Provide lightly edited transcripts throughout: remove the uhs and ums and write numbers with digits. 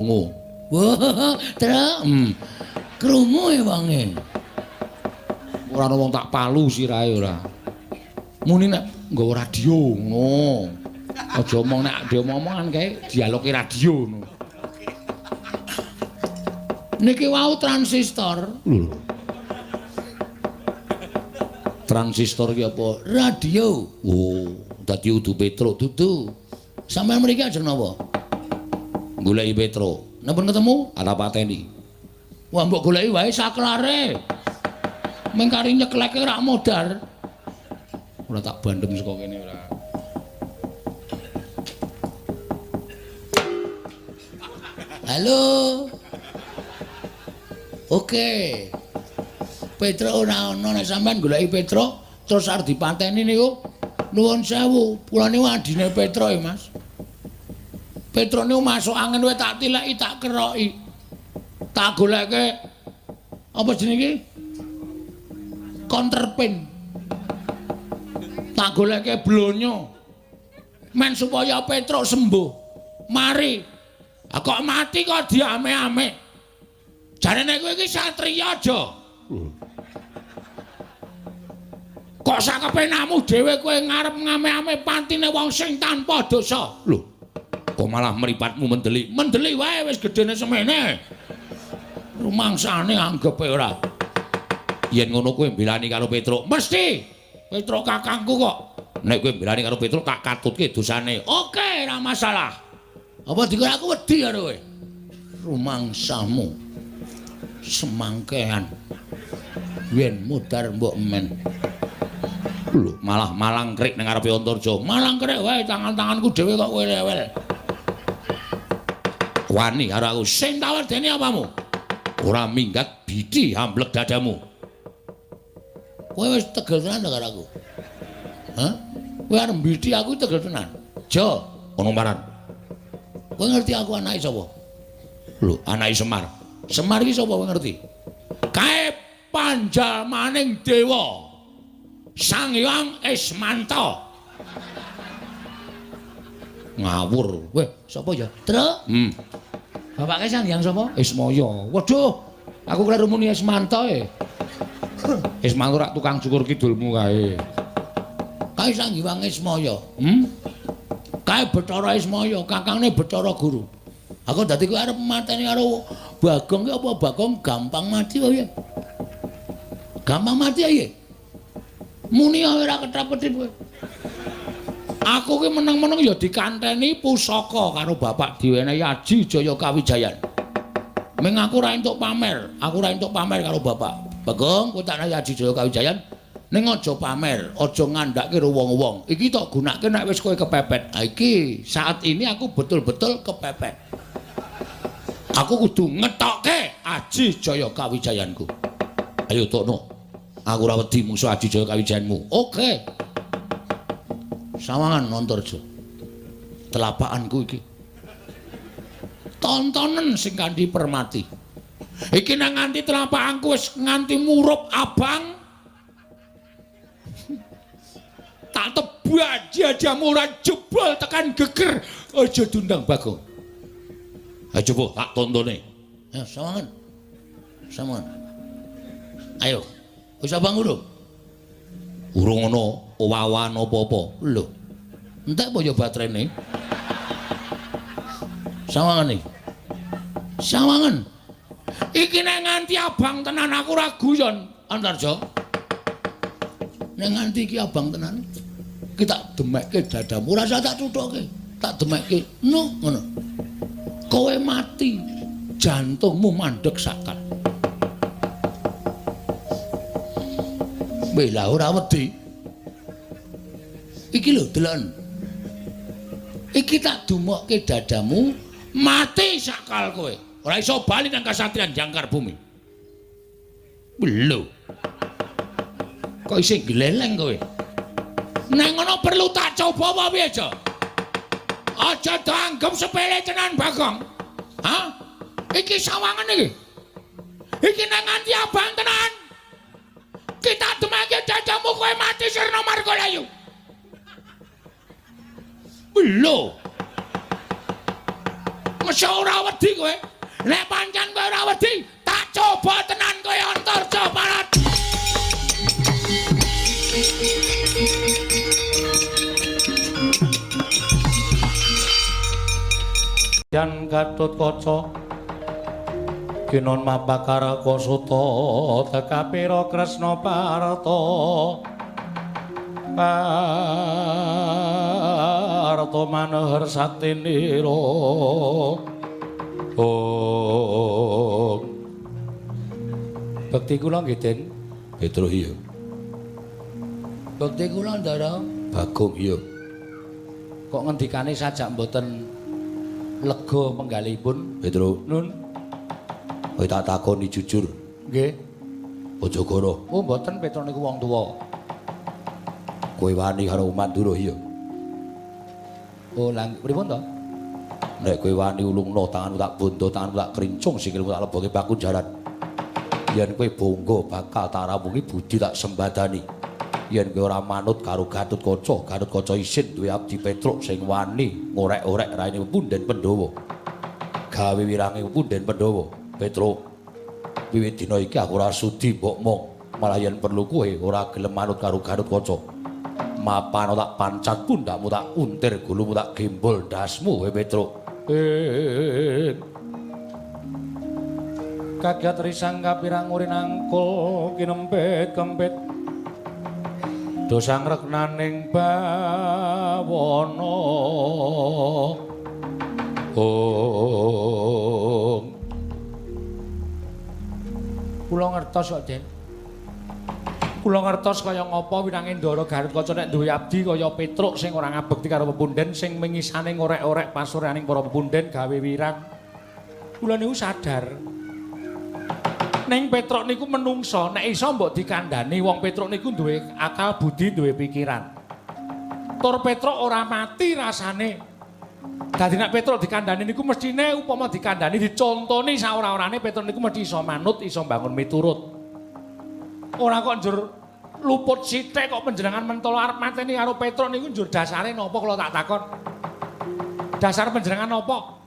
Krungu. Wah, trek. Krungu e wonge. Ora ana wong tak palu sirahe ora. Muni nek nggawa radio ngono. Aja omong nek diomong-omongan kae dialoge radio ngono. Niki wau transistor. Lho. Transistor ki apa? Radio. Oh, dadi udu Petruk dudu. Sampeyan mriki ajeng napa? Goleki Petruk. Napa ketemu? Ora pateni. Wah, mbok goleki wae saklare. Meng kari nyekleke rak modar. Ora tak bandem saka kene ora. Halo. Oke. Petruk ora ana nek sampean goleki Petruk terus arep dipateni niku. Nuwun sewu, kula niku adine Petruk ya, Mas. Petruk niku masuk angin wae tak tileki, tak keroki. Tak goleke apa jenenge iki? Counterpain. Tak goleke blonyo. Men supaya Petruk sembuh. Mari. Ah kok mati kok diame-ame. Jarene kowe iki satriya aja. Kok sakepenamu dhewe kowe ngarep ngame-ame pantine wong sing tanpa dosa. Lho. Kok malah mripatmu mendelik? Mendelik wae wis gedene semene. Rumangsane anggepe ora. Yen ngono kowe mbelani karo Petruk. Mesti. Petruk kakangku kok. Nek kowe mbelani karo Petruk tak katutke dosane. Oke, ora masalah. Apa dikira aku wedi karo kowe? Rumangsamu semangkean. Yen mudar mbok men. Lho, malah malangkrik ning ngarepe Antarja. Malangkrik wae tangan-tanganku dhewe kok kowe rewel. Wani karo aku. Sing tak wedeni apamu? Ora minggat biti amblek dadamu. Kowe wis tegel tenan ta karo aku? Hah? Kowe arep mbiti aku tegel tenan. Jo, ono maran. Kowe ngerti aku anake sapa? Lho, anake Semar. Semar iki sapa kowe ngerti? Kae panjalmaning dewa. Sang Hyang Ismanta. Ngawur. Weh, sapa ya? Truk. Bapake Sang Hyang sapa? Ismaya. Waduh, aku kleru muni Ismanta e. Ismanta rak tukang cukur kidulmu kae. Kae Sang Hyang Ismaya. Kae Bathara Ismaya, kakangne Bathara Guru. Aku dadi kowe arep mateni karo Bagong ki apa Bagong gampang mati wae. Gampang mati ae. Muni ora ketap-ketip kowe. Aku ki meneng-meneng ya dikanteni pusaka karo bapak diwenehi Aji Jaya Kawijayan. Ming aku ora entuk pamer, aku ora entuk pamer karo bapak. Bagong, kowe tak nehi Aji Jaya Kawijayan ning aja pamer, aja ngandhake karo wong-wong. Iki tok gunake nek wis kowe kepepet. Ha iki saat ini aku betul-betul kepepet. Aku kudu ngetokke Aji Jaya Kawijayanku. Ayo tokno. Aku ora wedi musuh Aji Jaya Kawijayanmu. Oke. Sawangan Antarja. Telapakanku iki. Tontonen sing kanthi permati. Iki nang nganti telapakanku wis nganti murup abang. Tak tebak jajamu ora jebol tekan geger. Aja diundang Bagong. Ayo coba tak tontone. Ya, sawangan. Sawangan. Ayo. Wis abang urung? Urung ana owah-owahan apa-apa. Lho. Entek apa ya baterene? Sawangan iki. Sawangan. Iki nek nganti abang tenan aku ora guyon, Antarja. Nek nganti iki abang tenan, iki tak demekke dadamu, ora usah tak cuthuke. Tak demekke. No, ngono. Kowe mati, jantungmu mandeg sakal. Weh lah ora wedi. Iki lho deloken. Iki tak dumokke dadamu, mati sakal kowe. Ora iso bali nang kasatriyan Jangkar Bumi. Lho. Kok isih gleleng kowe? Nek ngono perlu tak coba apa piye, Jo? Aja dianggep sepele tenan, Bagong. Hah? Iki sawangan iki. Iki nek nganti abang tenan. Kita demake dadamu kowe mati sirna margalayu. Lho. Mesti ora wedi kowe. Nek pancen kowe ora wedi, tak coba tenan kowe Antarja Barat. Yan Gatotkaca kinon mapakaraka suta tekapira Kresna Parta Parta manahar satinira. Om. Bekti kula nggih Den Petro iya. Bekti kula Ndara Bagong iya. Kok ngendikane sajak mboten lega penggalihipun Petro? Nun. Kowe tak takoni jujur. Nggih. Aja goro. Oh mboten, Petro niku wong tuwa. Kowe wani karo Mandura iya? Oh lha pripun to? Nek kowe wani ulungno tanganmu tak bondo, tanganmu tak krincung, sikilmu tak leboke pakunjaran. Yen kowe bonggo bakal tak ramungi budi tak sembadani. Yen kowe ora manut karo Gatotkaca, Gatotkaca isin duwe abdi Petruk sing wani ngorek-orek raine punden Pandhawa. Gawe wirange punden Pandhawa. Petruk, wiwit dina iki aku ora sudi mbok mong, malah yen perlu kowe ora gelem manut karo Gatotkaca. Mapano tak pancat pundakmu tak untir gulumu tak gembol ndasmu kowe Petruk. Kagiat risang kapirang urin angkul kinempit kempit dosang reknaning bawana. Om. Kula ngertos kok Den. Kula ngertos kaya ngapa winange Ndara Gatotkaca nek duwe abdi kaya Petruk sing ora ngabekti karo pepunden sing mengisane ngorek-orek pasuryaning para pepunden gawe wirang. Kula niku sadar. Ning Petruk niku menungso, nek iso mbok dikandhani wong Petruk niku duwe akal budi, duwe pikiran. Tur Petruk ora mati rasane. Dadi nek Petruk dikandhani niku mestine upama dikandhani dicontoni saora-orane Petruk niku mesti iso manut, iso mbangun miturut. Ora kok njur luput sithik kok panjenengan mentolo arep mateni karo Petruk niku njur dasare napa kula tak takon. Dasar panjenengan napa?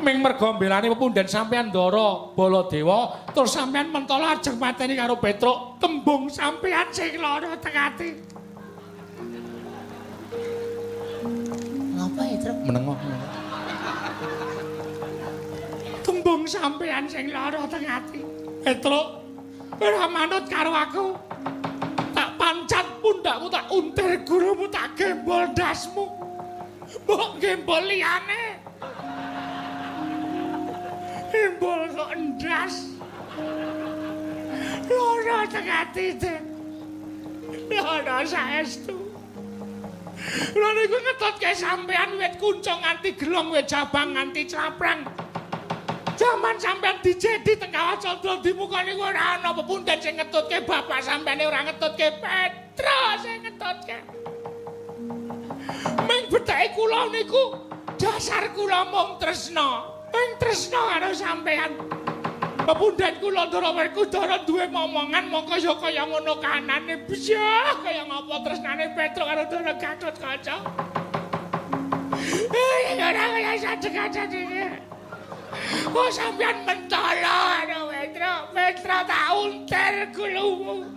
Ming merga mbelani pepunden sampeyan Ndara Baladewa terus sampeyan mentolo ajeng mateni karo Petruk, tembung sampeyan sing lara teng ati. Ngapa ya, Truk? Meneng kok. Tembung sampeyan sing lara teng ati. Petruk ora manut karo aku. Tak pancat pundakmu, tak untir gurumu, tak gembol ndasmu. Mbok gembol liyane. Gembol kok ndas. Lara teng ati, Den. Lara saestu. Lha niku ngetutke sampean wit kuncung nganti gelong, wit jabang nganti claprang. Jaman sampean dijedi teng Kawah Candra Dimuka niku ora ana pepunden sing ngetutke, bapak sampeane ora ngetutke, Petro sing ngetutke. Ming betheke kula niku dasar kula mung tresna. Ming tresna karo sampean. Pepunden kula Ndara Werkudara duwe momongan mongko ya kaya ngono kanane. Bisyah kaya ngapa tresnane Petro karo Ndara Gatotkaca. Ora kaya sadeg-sadege. Kok sampean mentolo karo Petro, Petro tak untir gulumu.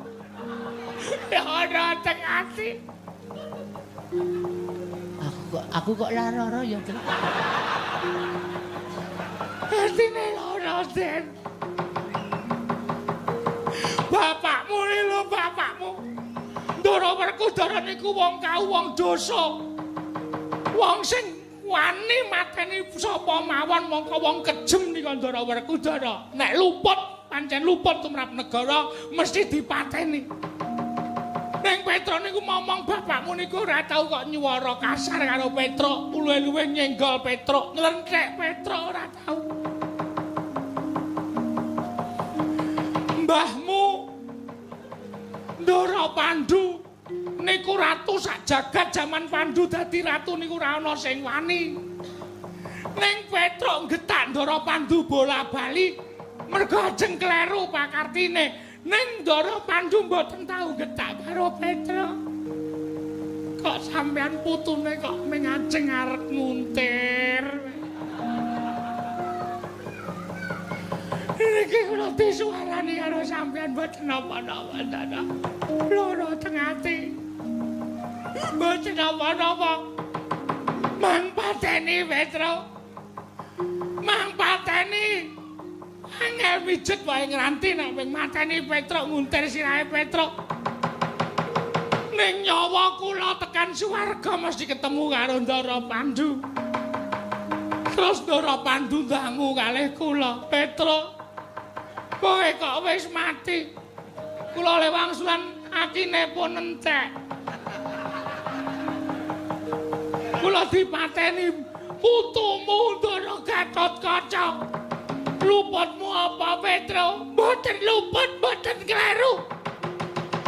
Ora teng ati. Aku kok lara ya, Truk. Atine lara, Den. Bapakmu lho, bapakmu. Ndara Werkudara niku wong kau wong dosa. Wong sing wani mateni sapa mawon mongko wong kejem nika Ndara Werkudara. Nek luput, pancen luput tumrap negara mesti dipateni. Ning Petro niku momong bapakmu niku ora tau kok nyuwara kasar karo Petro, luwe-luwe nyenggol Petro, nglenthek Petro ora tau. Mbahmu Ndara Pandu niku ratu sak jagat jaman Pandu dadi ratu niku ora ana sing wani. Ning Petruk nggetak Ndara Pandu bola-bali mergo ajeng kleru pakartine. Ning Ndara Pandu mboten tau nggetak karo Petruk. Kok sampean putune kok ming ajeng arep nguntir. Niki kula disuwarani karo sampeyan mboten napa-napa, Ndara. Lara teng ati. Mboten napa-napa. Mang pateni Petruk. Mang pateni. Angel mijet wae ngranti nek ping mateni Petruk nguntir sirahe Petruk. Ning nyawa kula tekan swarga mesti ketemu karo Ndara Pandu. Terus Ndara Pandu ndangu kalih kula, Petruk. Kowe kok wis mati. Kula le wangsulan akine pun entek. Kula dipateni putumu Ndara Gatotkaca. Luputmu apa, Petruk? Mboten luput, mboten kleru.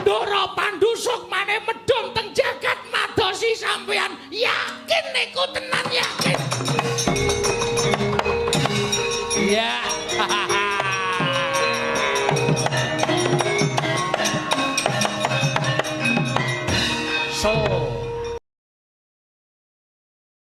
Ndara Pandu sukmane medhun teng jagat madosi sampeyan. Yakin niku tenan yakin. Iya. So.